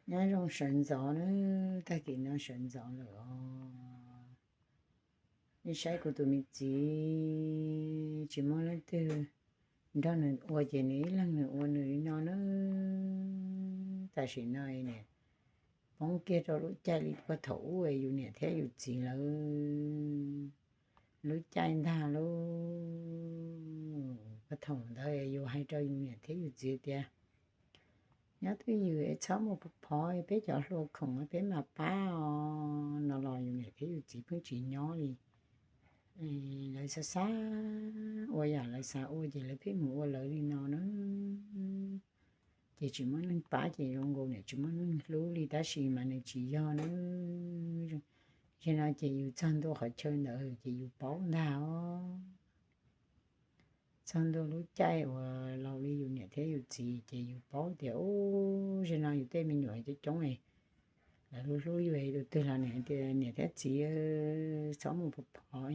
Nyob zoo sawv ntxov na, tag kis no sawv ntxov lawm os. Nej saib kuv tus me txiv tsis muaj leej twg nrog nws ua ces nws ib leeg nws ua nws li no na. Tam sim no niam poob kiag rau lub caij li puag thaum ub yus niam thiab yus txiv lawv lub caij ntag lauj. Puag thaum ntawd yus hais rau yus niam thiab yus txiv tias, nyob twj ywm es txhob mus phov phov, peb cov hluas khoom peb mam pab os no los yus niam thiab yus txiv pheej tsis nyob li. Lawv xav xav ua yam lawv xav ua ces lawv pheej mus ua lawv li no na. Ces tsis muaj neeg pab ces zoo nkaus niam tsis muaj neeg hlub li tab sis mas nws tsis yog na. Zaum no ces yus txog ntua qhov chaw ntawd ces yus paub ntag os. Txog ntua lub caij uas laus li yus niam thiab yus txiv ces yus paub tias, ub, zaum no yus tej me nyuam coob coob, lawv hlub hlub yus, tus twg los nws hais tias niam thiab txiv, txhob mus phov phov,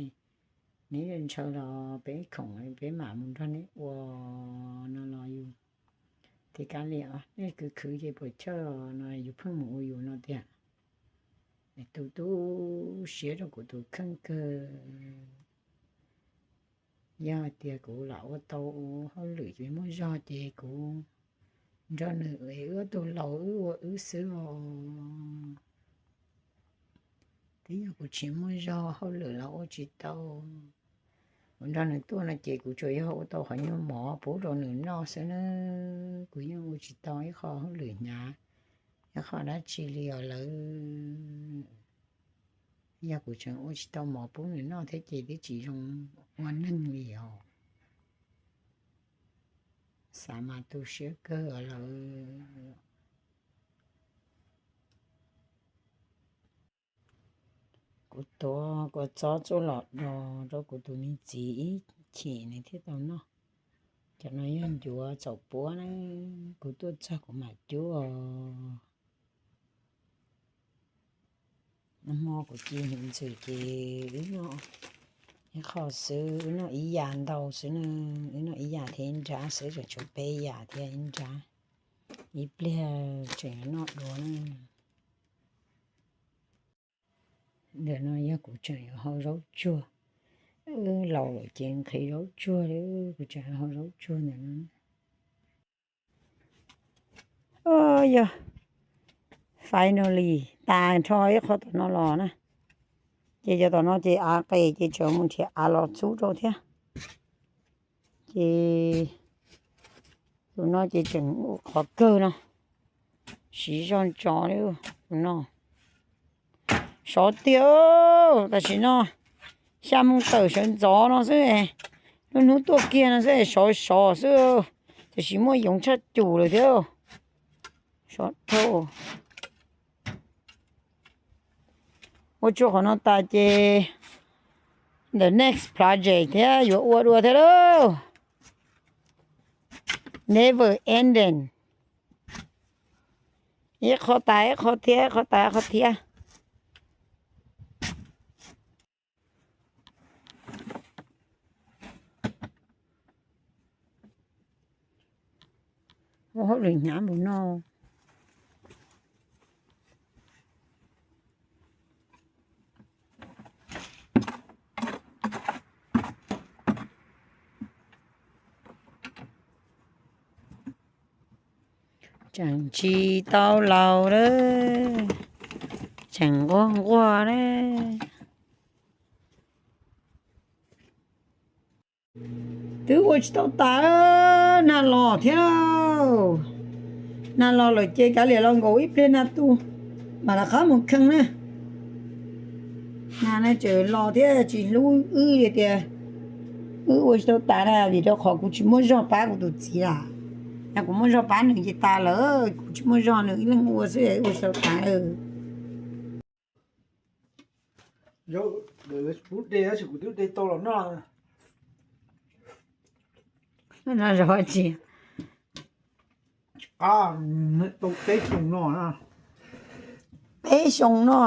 neb ntshaw los peb khoom peb mam mus nrog neb ua no los yus thiaj kav liam os. Nej khwv khwv ces puas chawj no yus pheej mus ua yus no tiag. Tu tu siab rau kuv tus kheej kawg. Yog hais tias kuv lam ua tau hauj lwm ces muaj zog ces kuv nrog nws es wb ob tug laus wb ua wb xwb os. Twb yog kuv tsis muaj zog hauj lwm los ua tsis tau. Kuv nrog nws tuaj no ces kuv tsuas yog ua tau qhov nyuag mov pub rau nws noj xwb na. Kuv yeej ua tsis tau ib qho hauj lwm hnyav, ib qho dab tsi li os lawm. Yog kuv tseem ua tsis tau mov pub nws noj thiab ces twb tsis zoo ua neeg li os. Xav mas tu siab kawg lawm. Kuv tuav kua txob txuj lom do rau kuv tus me txiv ib chim nws thiaj tau noj. Cov no yog ncuav txaus puab na, kuv tuaj txog kuv mam cuab os. Hmo kuv ci hnyuv ntxwm ces wb noj ib qho xwb, wb noj ib yam ntau xwb na, wb noj ib yam thiab ib nrab xwb, tseem tshuav peb yam thiab ib nrab, ib pliag tseem yuav noj dua na. Ntawm no yog kuv tseem yuav hau zaub tsuag, wb laus lawm ces nqhis zaub tsuag li, kuv tseem hau zaub tsuag ntawm no. Yog finally tas nrho ib qho tom no los na, ces cov tom no ces av qes ces tseem mus nrhiav av los txhub rau thiab. Ces tus no ces tseem ua qhov kawg no, siv zog ntso li tus no. Sov tiag, tam sim no xya moo tawm sawv ntxov no xwb, lub hnub tuaj kiag no xwb sov sov xwb, tam sim muaj yoov tshaj cum lawm thiab. Sov dhau. Ua tsuag qhov no tas ces the next project thiab yuav ua dua thiab lauj. Never ending. Ib qho tas ib qho thiab, ib qho tas ib qho thiab. Ua hauj lwm hnyav npaum no. Tseem tsis tau laus lawm, tseem nquag nquag lawm. Twb ua tsis tau tas, nag los thiab. Nag los lawm ces kav liam los nkaus ib pliag nag tu mam rov qab mus kheej na. Nag no tseem los thiab tsis hlub wb li tias wb ua tsis tau tas na, vim rau qhov kuv tsis muaj zog pab kuv tus txiv lawm. Yog kuv muaj zog pab nws ces tas lawm, kuv tsis muaj zog, nws ib leeg ua xwb ua tsis tau tas. Lub de tab sis kuv twb de tau los noj. No zog tsis qab, tau peb xyoo no na. Peb xyoo no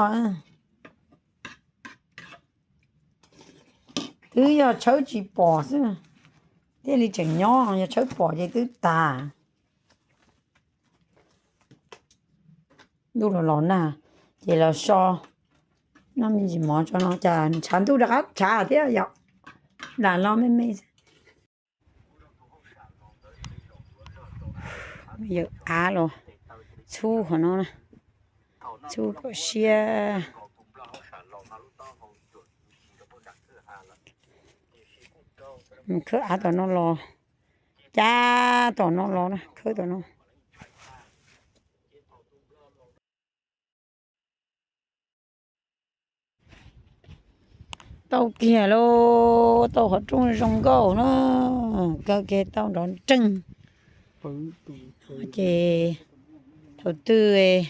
twb yog tshawb tsis pom xwb, thiaj li tseem nyob, yog tshawb pom ces twb tas. Ntuj los los nag, ces los so noj me ntsis mov tso no cas ntshav ntuj rov qab tshav thiab yom. Lam los me me. Yawm av los txhub qhov no na, txhub kom siab. Khawb av tom no los, cab tom no los na, khawb tom no. Tau kiag lauj, tau qhov rooj zoo nkauj na, kaw kiag tau nrov nreeg. Ces thaum twg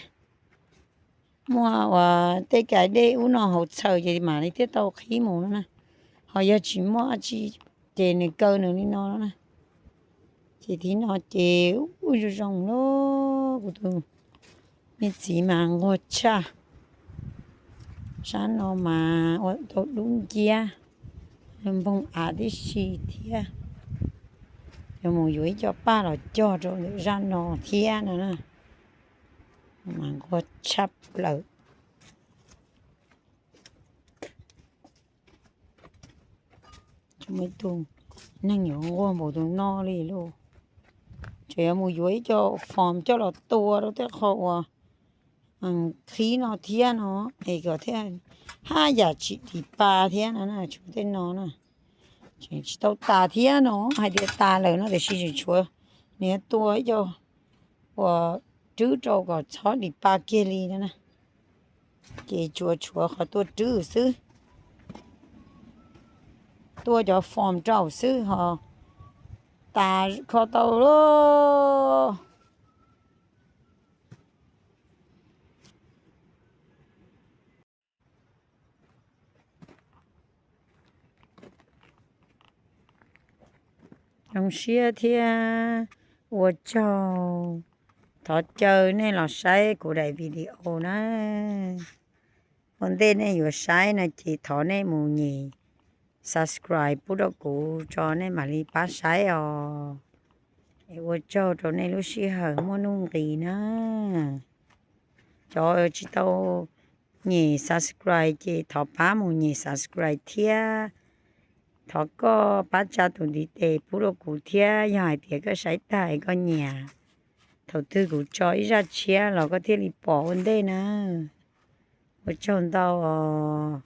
muaj uas tej kav dej ub no hauv txhaws ces mam li thiaj tau qhib mus no na. Ho yog tsis muaj dab tsi ces nws kaw nws li no no na. Ces thib no ces ub zoo zoo lauj, kuv tus me txiv mas nquag tshaj. Sab no mas ua tau dub nciab, npoo av tib si thiab. Yuav mus yuav ib co paj los cog rau ntawm zaj no thiab no na. Mas nquag tshaj plaws. Tsis muaj ib tug neeg yuav nquag npaum tus no li lauj. Tseem yuav mus yuav ib co foom coj los tua rau tej qho uas qhib no thiab no, es kom thiaj haj yam tsis dim pa thiab no na, tshuav tej no na. Tseem tsis tau tas thiab no, hais tias tas lawm no tiam sis tseem tshuav, nws yuav tua ib co uas rwb rau kom txhob dim pa kiag li no na. Ces tsuas tshuav qhov tua rwb xwb, tua cov foom rau xwb ho tas kho tau lauj. Zoo siab thiab ua tsaug. Thov caw nej los saib kuv daim video na. Ua ntej nej yuav saib no ces thov nej mus nyem subscribe pub rau kuv tso nej mam li pab saib os. Es ua tsaug rau nej lub sij hawm muaj nuj nqis na. Cov tsis tau nyem subscribe ces thov pab mus nyem subscribe thiab. Thov koj pab tsa tus ntiv tes pub rau kuv thiab, yog hais tias koj saib tag es koj nyiam, thaum twg kuv tso ib zaj tshiab los koj thiaj li pom ua ntej na. Ua tsaug ntau os.